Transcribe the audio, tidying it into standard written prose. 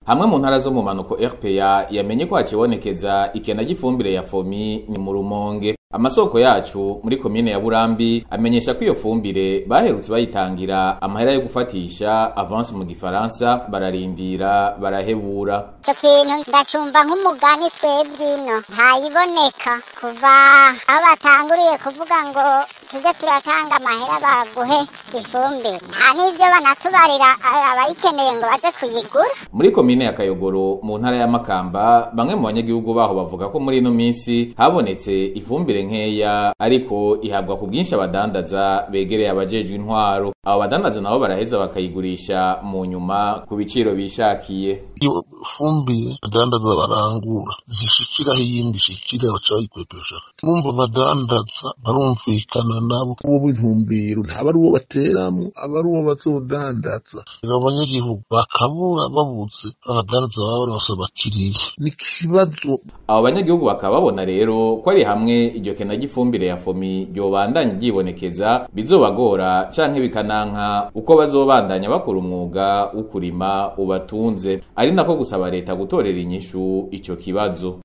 Hamwe mu ntara zo mu manuko RPA yamenye ko hakibonekeza ikena ry'ifumbire ya FOMI ni mu Rumonge. Amasoko yacu muri komine ya Burambi amenyesha ko iyo fumbire baherutse bayitangira amahera yo gufatisha avance mu gifaransa, bararindira barahebura. Icyo kintu ndacumva nk'umugani, twebwe ino ntayiboneka kuva aho batanguriye kuvuga ngo tujye turatanga amahera baguhe ifumbire, nta n'ivyo banatubarira abayikeneye ngo baze kuyigura. Muri komine ya Kayogoro mu ntara ya Makamba, bamwe mu banyagihugu baho bavuga ko muri ino minsi habonetse ifumbire nkeya, ariko ihabwa ku bwinshi abadandaza begereye abajejwe intwaro. Abo badandaza nabo baraheza bakayigurisha mu nyuma ku biciro bishakiye. Iyo fumbire abadandaza barangura ntishikiraho iyindi ishikira, baca bayikwepesha. Bumva abadandaza barumvikana nabo, uwo w'intumbero ntaba ari uwo bateramo, aba ari uwo bazodandaza. Abanyagihugu bakabura, babuze abadandaza baba baronse abakiriya, ni ikibazo. Abo banyagihugu bakaba babona rero ko ari hamwe iryo kena ry'ifumbire ya FOMI ryobandanya ryibonekeza, bizobagora canke bikananka uko bazobandanya bakora umwuga wo kurima ubatunze, ari nako gusaba leta gutorera inyishu ico kibazo.